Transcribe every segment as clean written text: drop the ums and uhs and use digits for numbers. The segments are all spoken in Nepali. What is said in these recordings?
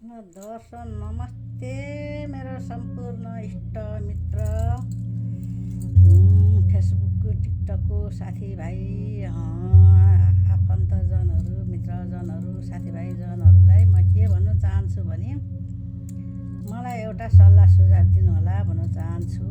दर्शन नमस्ते मेरो सम्पूर्ण इष्ट मित्र फेसबुक टिकटकको साथीभाइ आफन्तजनहरू मित्रजनहरू साथीभाइजनहरूलाई म के भन्न चाहन्छु भने मलाई एउटा सल्लाह सुझाव दिनुहोला भन्न चाहन्छु।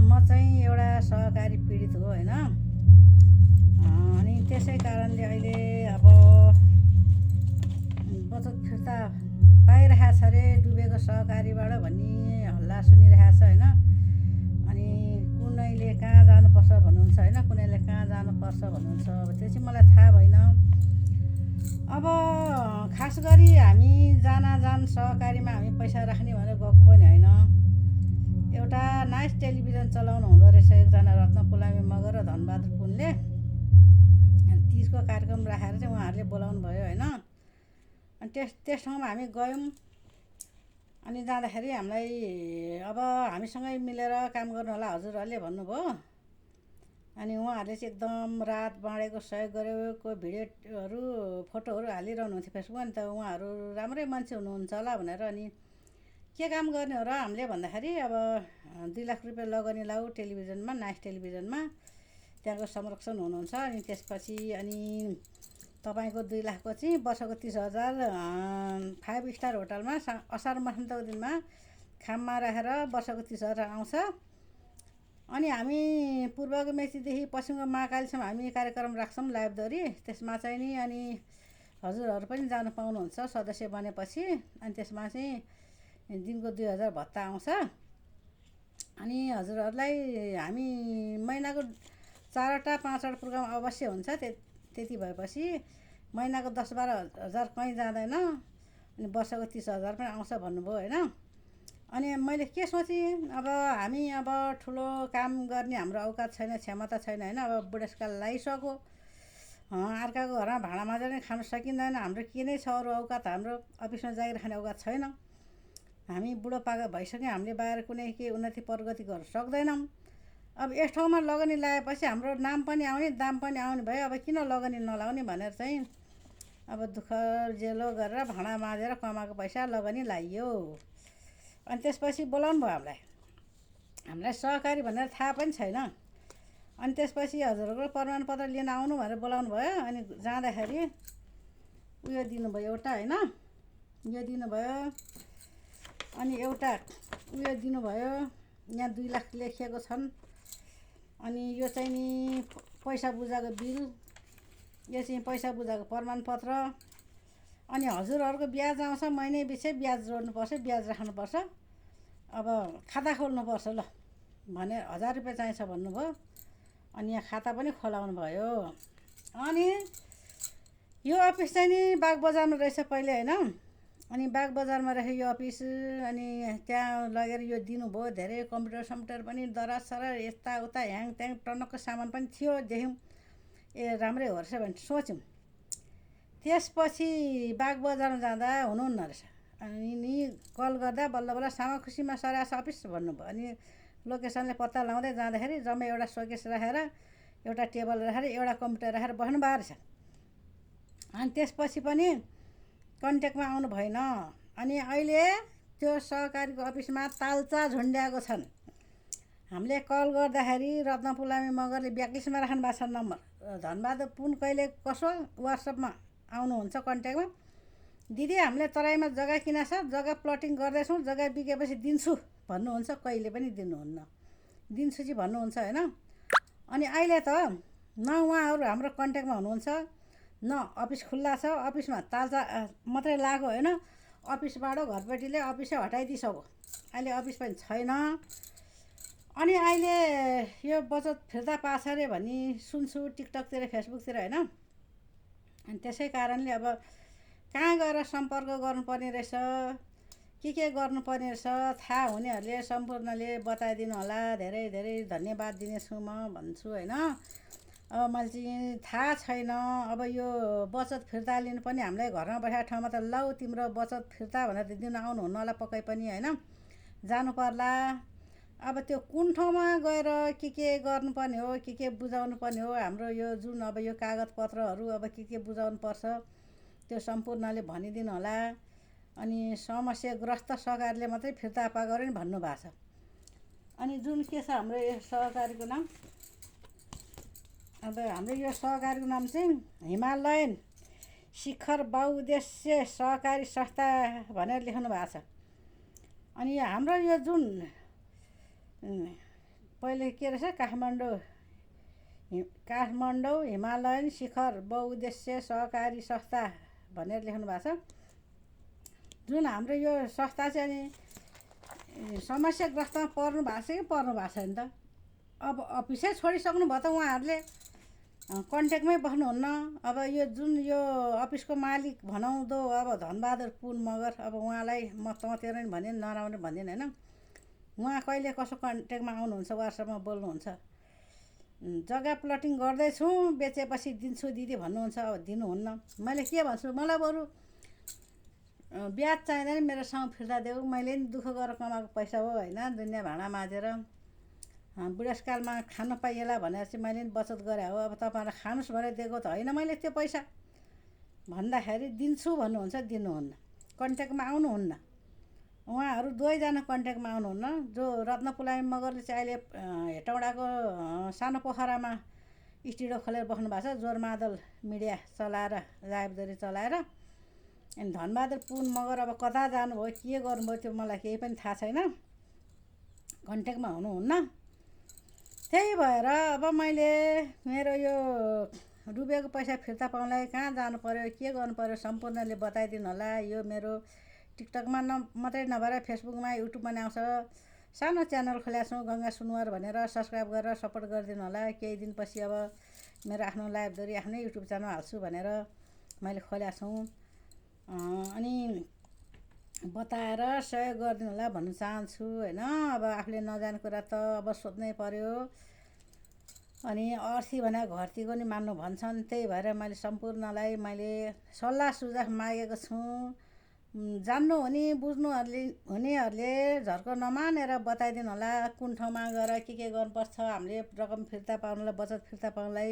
म चाहिँ एउटा सहकारी पीडित हो होइन, अनि त्यसै कारणले अहिले अब बचत फिर्ता पाइरहेको छ अरे डुबेको सहकारीबाट भन्ने हल्ला सुनिरहेको छ होइन। अनि कुनैले कहाँ जानुपर्छ भन्नुहुन्छ होइन, कुनैले कहाँ जानुपर्छ भन्नुहुन्छ। अब त्यो चाहिँ मलाई थाहा भएन। अब खास गरी हामी जान सहकारीमा हामी पैसा राख्ने भनेर गएको पनि होइन। एउटा नाइस टेलिभिजन चलाउनु हुँदो रहेछ एकजना रत्न पुलामी मगर र धनबहादुर पुनले। तीजको कार्यक्रम राखेर चाहिँ उहाँहरूले बोलाउनु भयो होइन। अनि त्यस ठाउँमा हामी गयौँ। अनि जाँदाखेरि हामीलाई अब हामीसँगै मिलेर काम गर्नु होला हजुरहरूले भन्नुभयो। अनि उहाँहरूले चाहिँ एकदम रात बाँडेको सहयोग गर्यो। कोही भिडियोहरू फोटोहरू हालिरहनु हुन्थ्यो फेसबुकमा। नि त उहाँहरू राम्रै मान्छे हुनुहुन्छ होला भनेर। अनि के काम गर्ने हो र हामीले भन्दाखेरि अब 2 लाख रुपियाँ लगानी लाऊ टेलिभिजनमा, नाइस टेलिभिजनमा, त्यहाँको संरक्षण हुनुहुन्छ। अनि त्यसपछि अनि तपाईँको 2 लाखको चाहिँ वर्षको 30,000 5 स्टार होटलमा असार मसान्तको दिनमा खाममा राखेर वर्षको 30,000 आउँछ। अनि हामी पूर्वको मेचीदेखि पश्चिमको महाकालीसम्म हामी कार्यक्रम राख्छौँ लाइभदरी। त्यसमा चाहिँ नि अनि हजुरहरू पनि जानु पाउनुहुन्छ सदस्य बनेपछि। अनि त्यसमा चाहिँ दिनको 2,000 भत्ता आउँछ। अनि हजुरहरूलाई हामी महिनाको 4वटा 5वटा प्रोग्राम अवश्य हुन्छ। त्यति भएपछि महिनाको 10-12 हजार कहीँ जाँदैन। अनि वर्षको 30,000 पनि आउँछ भन्नुभयो होइन। अनि मैले के सोचेँ, अब हामी अब ठुलो काम गर्ने हाम्रो औकात छैन, क्षमता छैन होइन। अब बुढेसकाल लगाइसक्यो, अर्काको घरमा भाँडा माझेर नै खानु सकिँदैन। हाम्रो के नै छ अरू औकात, हाम्रो अफिसमा जागिर खाने औकात छैन। हामी बुढोपाका भइसक्यौँ, हामीले बाहिर कुनै के उन्नति प्रगति गर्न सक्दैनौँ। अब यस ठाउँमा लगानी लगाएपछि हाम्रो नाम पनि आउने दाम पनि आउने भयो। अब किन लगानी नलाउने भनेर चाहिँ अब दुःख जेलो गरेर भाँडा माझेर कमाएको पैसा लगानी लगाइयो। अनि त्यसपछि बोलाउनु भयो हामीलाई सहकारी भनेर थाहा पनि छैन। अनि त्यसपछि हजुरहरूको प्रमाणपत्र लिन आउनु भनेर बोलाउनु भयो। अनि जाँदाखेरि उयो दिनुभयो एउटा होइन, यो दिनुभयो। अनि एउटा उयो दिनुभयो, यहाँ 2 लाख लेखिएको छन्। अनि यो चाहिँ नि पैसा बुझाएको बिल, यो चाहिँ पैसा बुझाएको प्रमाणपत्र। अनि हजुरहरूको ब्याज आउँछ, महिनै पछि ब्याज जोड्नुपर्छ, ब्याज राख्नुपर्छ। अब खाता खोल्नुपर्छ ल भने 1000 रुपियाँ चाहिन्छ भन्नुभयो। अनि यहाँ खाता पनि खोलाउनु भयो। अनि यो अफिस चाहिँ नि बागबजारमा रहेछ पहिले होइन। अनि बागबजारमा रहेछ यो अफिस। अनि त्यहाँ लगेर यो दिनुभयो। धेरै कम्प्युटर सम्प्युटर पनि दराज सराज यताउता ह्याङत्याङ टनक्क सामान पनि थियो। देख्यौँ ए राम्रै हो रहेछ भने सोच्यौँ। त्यसपछि बागबजारमा जाँदा हुनुहुन्न रहेछ। अनि नि कल गर्दा बल्ल बल्ल सामाखुसीमा सरास अफिस भन्नुभयो। अनि लोकेसनले पत्ता लगाउँदै जाँदाखेरि जम्मै एउटा सोकेस राखेर, एउटा टेबल राखेर, एउटा कम्प्युटर राखेर बस्नु भएको रहेछ। अनि त्यसपछि पनि कन्ट्याक्टमा आउनु भएन। अनि अहिले त्यो सहकारीको अफिसमा तालचा झुन्ड्याएको छन्। हामीले कल गर्दाखेरि रत्न पुलामी मगरले ब्याकलिस्टमा राख्नु भएको छ नम्बर। धनबहादुर पुन कहिले कसो वाट्सएपमा आउनुहुन्छ कन्ट्याक्टमा, दिदी हामीले तराईमा जग्गा किना छ, जग्गा प्लटिङ गर्दैछौँ, जग्गा बिकेपछि दिन्छु भन्नुहुन्छ। कहिले पनि दिनुहुन्न, दिन्छु चाहिँ भन्नुहुन्छ होइन। अनि अहिले त न उहाँहरू हाम्रो कन्ट्याक्टमा हुनुहुन्छ, न अफिस खुल्ला छ। अफिसमा तालचा मात्रै लाग्यो होइन। अफिसबाट घरपट्टिले अफिसै हटाइदिइसक्यो। अहिले अफिस पनि छैन। अनि अहिले यो बचत फिर्ता पाछ अरे भन्ने सुन्छु टिकटकतिर फेसबुकतिर होइन। अनि त्यसै कारणले अब कहाँ गएर सम्पर्क गर्नुपर्ने रहेछ, के गर्नुपर्ने रहेछ थाहा हुनेहरूले सम्पूर्णले बताइदिनु होला। धेरै धेरै धन्यवाद दिनेछु म भन्छु होइन। अब मैले चाहिँ थाहा छैन। अब यो बचत फिर्ता लिनु पनि हामीलाई घरमा बसेको ठाउँमा त लौ तिम्रो बचत फिर्ता भनेर त दिन आउनुहुन्न होला पक्कै पनि होइन, जानु पर्ला। अब त्यो कुन ठाउँमा गएर के गर्नुपर्ने हो, के बुझाउनु पर्ने हो, हाम्रो यो जुन अब यो कागजपत्रहरू अब के बुझाउनु पर्छ त्यो सम्पूर्णले भनिदिनु होला। अनि समस्याग्रस्त सहकारीले मात्रै फिर्ता पाएको नि भन्नुभएको छ। अनि जुन के छ हाम्रो यो सहकारीको नाम, अब हाम्रो यो सहकारीको नाम चाहिँ हिमालयन शिखर बहुउद्देश्य सहकारी संस्था भनेर लेख्नु भएको छ। अनि हाम्रो यो जुन पहिले के रहेछ, काठमाडौँ हिमालयन शिखर बहुउद्देश्य सहकारी संस्था भनेर लेख्नु भएको छ। जुन हाम्रो यो संस्था चाहिँ अनि समस्याग्रस्तमा पर्नु भएको छ कि पर्नु भएको छैन त। अब अफिसै छोडिसक्नु भयो त उहाँहरूले, कन्ट्याक्टमै बस्नुहुन्न। अब यो जुन यो अफिसको मालिक भनौँ अब धनबहादुर पुन मगर, अब उहाँलाई म तँतिर नि भनेँ नराम्रो भन्दिनँ होइन। उहाँ कहिले कसो कन्ट्याक्टमा आउनुहुन्छ, वाट्सएपमा बोल्नुहुन्छ। जग्गा प्लटिङ गर्दैछु, बेचेपछि दिन्छु दिदी भन्नुहुन्छ, अब दिनुहुन्न। मैले के भन्छु, मलाई बरु ब्याज चाहिँदैन, मेरोसँग फिर्ता देऊ, मैले नि दुःख गरेर कमाएको पैसा हो होइन, दुनियाँ भाँडा माझेर बुढेसकालमा खानु पाइएला भनेर चाहिँ मैले नि बचत गरे हो। अब तपाईँहरूलाई खानुहोस् भनेर दिएको त होइन मैले त्यो पैसा भन्दाखेरि दिन्छु भन्नुहुन्छ, दिनुहुन्न। कन्ट्याक्टमा आउनुहुन्न। उहाँहरू दुवैजना कन्ट्याक्टमा आउनुहुन्न। जो रत्नपुलामी मगरले चाहिँ अहिले हेटौँडाको सानो पोखरामा स्टुडियो खोलेर बस्नु भएको छ, जोरमादल मिडिया चलाएर, लाइब्रेरी चलाएर। अनि धनबहादुर पुन मगर अब कता जानुभयो, के गर्नुभयो, त्यो मलाई केही पनि थाहा छैन, कन्ट्याक्टमा हुनुहुन्न। त्यही भएर अब मैले मेरो यो डुबेको पैसा फिर्ता पाउनलाई कहाँ जानु पर्यो, के गर्नु पर्यो, सम्पूर्णले बताइदिनु होला। यो मेरो टिकटकमा मात्रै नभएर फेसबुकमा, युट्युबमा नि आउँछ। सानो च्यानल खोलेको छु, गङ्गा सुनवार भनेर, सब्सक्राइब गरेर सपोर्ट गरिदिनु होला। केही दिनपछि अब मेरो आफ्नो लाइब्रेरी, आफ्नै युट्युब च्यानल हाल्छु भनेर मैले खोलेको छु। अनि बताएर सहयोग गरिदिनु होला भन्न चाहन्छु होइन। अब आफूले नजाने कुरा त अब सोध्नै पर्यो। अनि अर्थी भने घरतीको नि मान्नु भन्छन्। त्यही भएर मैले सम्पूर्णलाई मैले सल्लाह सुझाव मागेको छु। जान्नु हुने हुनेहरूले झर्को नमानेर बताइदिनु होला, कुन ठाउँमा गएर के गर्नुपर्छ, हामीले रकम फिर्ता पाउनलाई, बचत फिर्ता पाउनलाई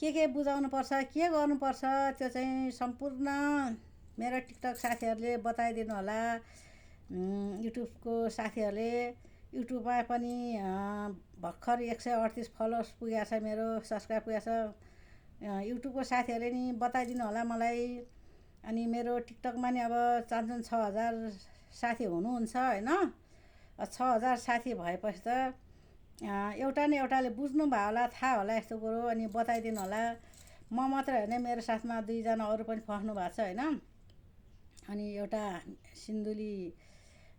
के बुझाउनुपर्छ, के गर्नुपर्छ, त्यो चाहिँ सम्पूर्ण मेरो टिकटक साथीहरूले बताइदिनु होला। युट्युबको साथीहरूले, युट्युबमा पनि भर्खर 138 फलोवर्स पुगेको छ, मेरो सब्सक्राइब पुगेको छ। युट्युबको साथीहरूले नि बताइदिनु होला मलाई। अनि मेरो टिकटकमा नि अब 5,000 साथी हुनुहुन्छ होइन। 6,000 साथी भएपछि त एउटा न एउटाले बुझ्नु भयो होला, थाहा होला यस्तो कुरो, अनि बताइदिनु होला। म मात्र होइन, मेरो साथमा 2 जना अरू पनि फस्नु भएको छ होइन। अनि एउटा सिन्धुली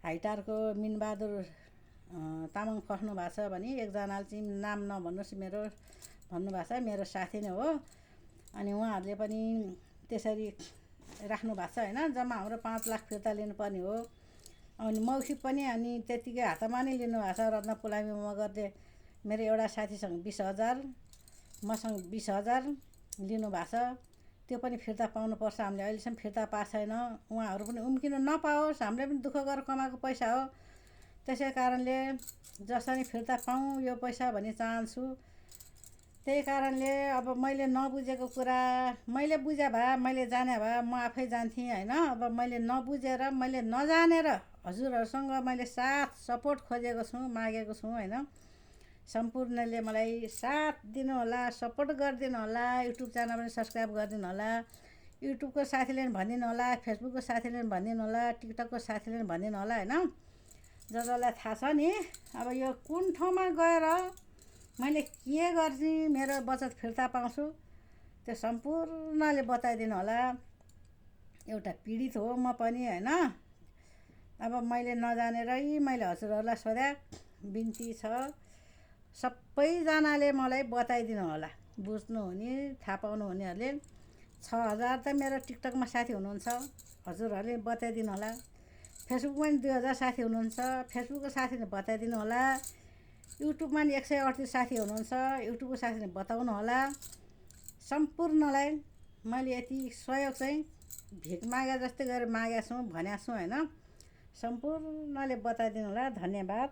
हाइटारको मिनबहादुर तामाङ फस्नु भएको छ भने, एकजनाले चाहिँ नाम नभन्नुहोस् मेरो भन्नुभएको छ, मेरो साथी नै हो। अनि उहाँहरूले पनि त्यसरी राख्नु भएको छ होइन। जम्मा हाम्रो 5 लाख फिर्ता लिनुपर्ने हो। अनि मौखिक पनि अनि त्यतिकै हातमा नै लिनुभएको छ। रत्नपुलामी मगरले मेरो एउटा साथीसँग 20,000, मसँग 20,000 लिनुभएको छ। त्यो पनि फिर्ता पाउनुपर्छ। हामीले अहिलेसम्म फिर्ता पाएको छैन। उहाँहरू पनि उम्किनु नपाओस्, हामीले पनि दुःख गरेर कमाएको पैसा हो। त्यसै कारणले जसरी फिर्ता पाऊँ यो पैसा भनी चाहन्छु। त्यही कारणले अब मैले नबुझेको कुरा, मैले बुझे भए, मैले जाने भए म आफै जान्थेँ होइन। अब मैले नबुझेर, मैले नजानेर हजुरहरूसँग मैले साथ सपोर्ट खोजेको छु, मागेको छु होइन। सम्पूर्णले मलाई साथ दिनु होला, सपोर्ट गरिदिनु होला। युट्युब च्यानल पनि सब्सक्राइब गरिदिनु होला। युट्युबको साथीले पनि भनिदिनु होला, फेसबुकको साथीले पनि भनिदिनु होला, टिकटकको साथीले पनि भनिदिनु होला होइन। जसलाई थाहा छ नि अब यो कुन ठाउँमा गएर मैले के गर्छु, मेरो बचत फिर्ता पाउँछु, त्यो सम्पूर्णले बताइदिनु होला। एउटा पीडित हो म पनि होइन। अब मैले नजानेरै मैले हजुरहरूलाई सोधे, बिन्ती छ सबैजनाले मलाई बताइदिनु होला। बुझ्नु हुने, थाहा पाउनु हुनेहरूले 6,000 त मेरो टिकटकमा साथी हुनुहुन्छ, हजुरहरूले बताइदिनु होला। फेसबुकमा पनि 2,000 साथी हुनुहुन्छ, फेसबुकको साथीले बताइदिनु होला। युट्युबमा नि 138 साथी हुनुहुन्छ, युट्युबको साथीले बताउनु होला। सम्पूर्णलाई मैले यति सहयोग चाहिँ भिख मागे जस्तै गरेर मागेको छु, भनेको छु होइन। सम्पूर्णले बताइदिनु होला। धन्यवाद।